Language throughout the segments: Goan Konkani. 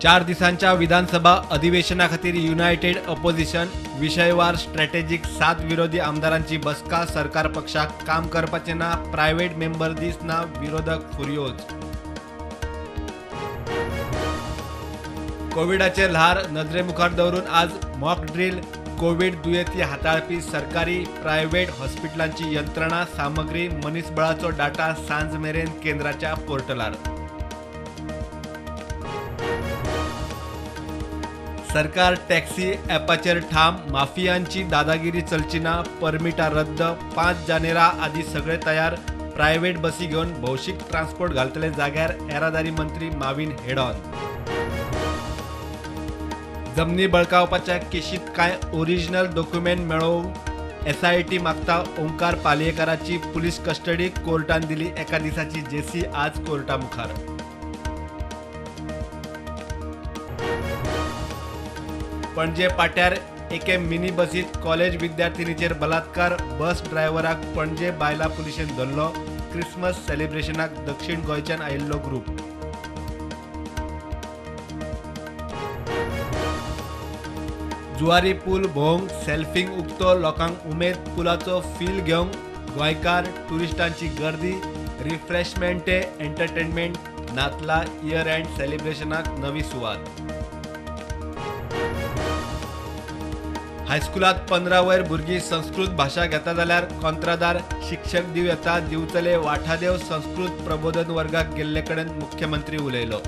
4 दिसांच्या विधानसभा अधिवेशना खातीर युनायटेड अपोजिशन विशयवार स्ट्रॅटेजीक 7 विरोधी आमदारांची बसका. सरकार पक्षाक काम करपाचें ना, प्रायव्हेट मेंबर दीस ना, विरोधक फुर्योज. कोविडाचे ल्हार नदरे मुखार दवरून आज मॉक ड्रील. कोविड दुयेंती हाताळपी सरकारी प्रायव्हेट हॉस्पिटलांची यंत्रणा, सामग्री, मनीसबळाचो डाटा सांज मेरेन केंद्राच्या पोर्टलार. सरकार टॅक्सी ॲपाचेर ठाम, माफियांची दादागिरी चलची ना, परमिटां रद्द, 5 जानेरा आदी सगळे तयार. प्रायव्हेट बसी घेवन भौशीक ट्रान्सपोर्ट घालतले जाग्यार येरादारी मंत्री माविन हेडॉन. जमनी बळकावपाच्या केशीत कांय ओरिजिनल डॉक्युमेंट मेळोवंक एसआयटी मागता. ओंकार पालयेकाराची पुलीस कस्टडी कोर्टान दिली एका दिसाची जेसी. आज कोर्टा मुखार. पणजे पाट्यार एके मिनी बसीत कॉलेज विद्यार्थिनीचेर बलात्कार. बस ड्रायव्हराक पणजे बायला पुलिशेन धरलो. क्रिसमस सेलिब्रेशनाक दक्षिण गोंयच्यान आयिल्लो ग्रुप. जुवारी पूल भोवंक सेल्फींक उक्तो, लोकांक उमेद. पुलाचो फील घेवंक गोंयकार ट्युरिस्टांची गर्दी. रिफ्रेशमेंटे एंटरटेनमेंट. नातला इयर एंड सेलिब्रेशनाक नवी सुवात. हायस्कुलात 15 वयर भुरगीं संस्कृत भाशा घेता जाल्यार कोंत्रादार शिक्षक दिवं येता. दिवचले वाठादेव संस्कृत प्रबोधन वर्गाक गेल्ले कडेन मुख्यमंत्री उलयलो.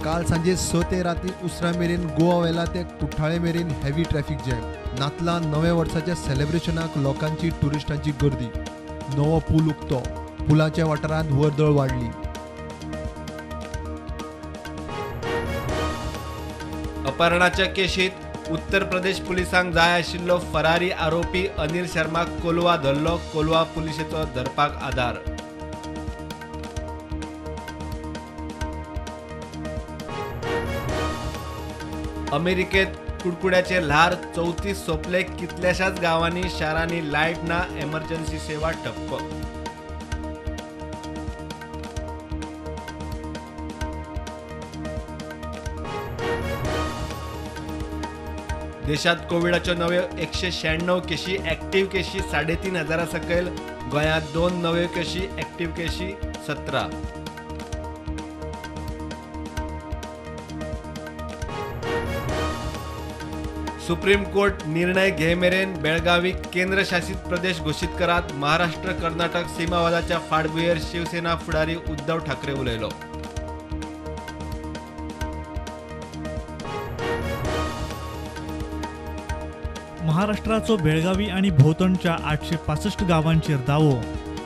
काल सांजे 6 ते राती उसरां मेरेन गोवा वेला ते कुठ्ठाळे मेरेन हेवी ट्रॅफिक जॅम. नातला नव्या वर्साच्या सेलिब्रेशनाक लोकांची ट्युरिस्टांची गर्दी. नवो पूल उक्तो, पुलाच्या वाठारांत वर्दळ वाडली. अपहरणाच्या केशीत उत्तर प्रदेश पुलिसांक जाय आशिल्लो फरारी आरोपी अनिल शर्माक कोलवा धरलो. कोलवा पुलिशेचो धरपाक आदार. अमेरिकेत कुडकुड्याचे ल्हार 34 सोंपले. कितल्याशाच गांवांनी शारांनी लायट ना, एमर्जन्सी सेवा ठप्प. देशात कोविडाच्यो नव्यो 196 केशी, ऍक्टिव्ह केशी 3500 सकयल. गोंयांत 2 नव्यो केशी, ऍक्टिव्ह केशी 17. सुप्रीम कोर्ट निर्णय घे मेरेन बेळगावी केंद्रशासित प्रदेश घोशीत करात. महाराष्ट्र कर्नाटक सीमावादाच्या फाटभुंयेर शिवसेना फुडारी उद्धव ठाकरे उलयलो. महाराष्ट्राचो बेळगावी आनी भोंवतणच्या 865 गांवांचेर दावो.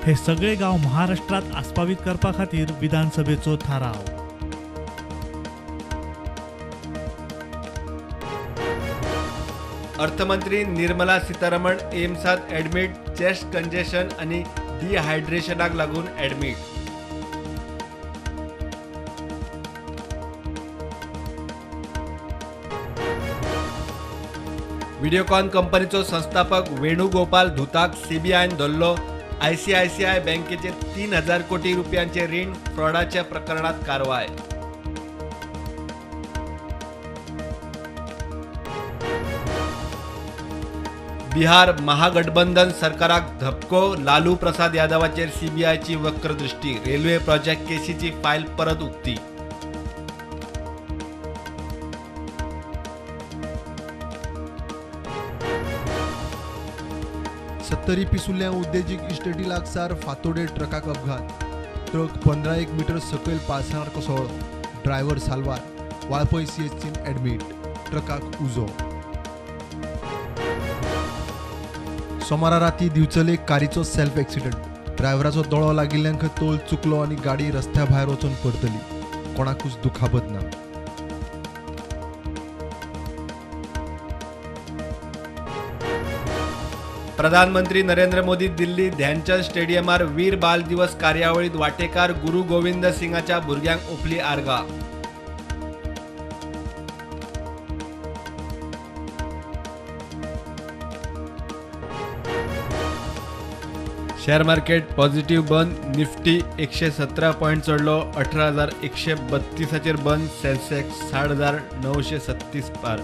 हे सगळे गांव महाराष्ट्रांत आस्पावीत करपा खातीर विधानसभेचो थाराव. अर्थमंत्री निर्मला सीतारमण एम्सात ॲडमिट. चेस्ट कंजेशन आनी डिहायड्रेशनाक लागून ॲडमिट. व्हिडिओकॉन कंपनीचो संस्थापक वेणुगोपाल धुताक सीबीआयन धरलो. आयसीआयसीआय बँकेचे 3000 कोटी रुपयांचे रीण फ्रॉडाच्या प्रकरणात कारवाय. बिहार महागठबंधन सरकाराक धपको. Lalu Prasad यादवाचेर सीबीआयची वक्रदृष्टी. Railway project केसीची file परत उक्ती. सत्तरी पिसुर्ल्या उद्देगीक इस्टेटी लागसार फातोडेर ट्रकाक अपघात. ट्रक 15 मीटर सकयल पालसणार कोसळ्ळो. ड्रायव्हर साल्वार. वाळपय सीएचसीन ॲडमीट. ट्रकाक उजो. सोमारा राती दिवचले कारीचो सेल्फ एक्सिडंट. ड्रायव्हराचो दोळो लागिल्ल्यान तोल चुकलो आनी गाडी रस्त्या भायर वचून परतली. कोणाकूच दुखापत ना. प्रधानमंत्री नरेंद्र मोदी दिल्ली ध्यानचंद स्टेडियमार वीर बाल दिवस कार्यावळीत वाटेकार. गुरू गोविंद सिंगाच्या भुरग्यांक ओंपली आर्गां. शेअर मार्केट पॉझिटिव्ह बंद. निफ्टी 117 पॉयंट चढलो, 18,132 बंद. सेन्सेक्स 60,937 पार.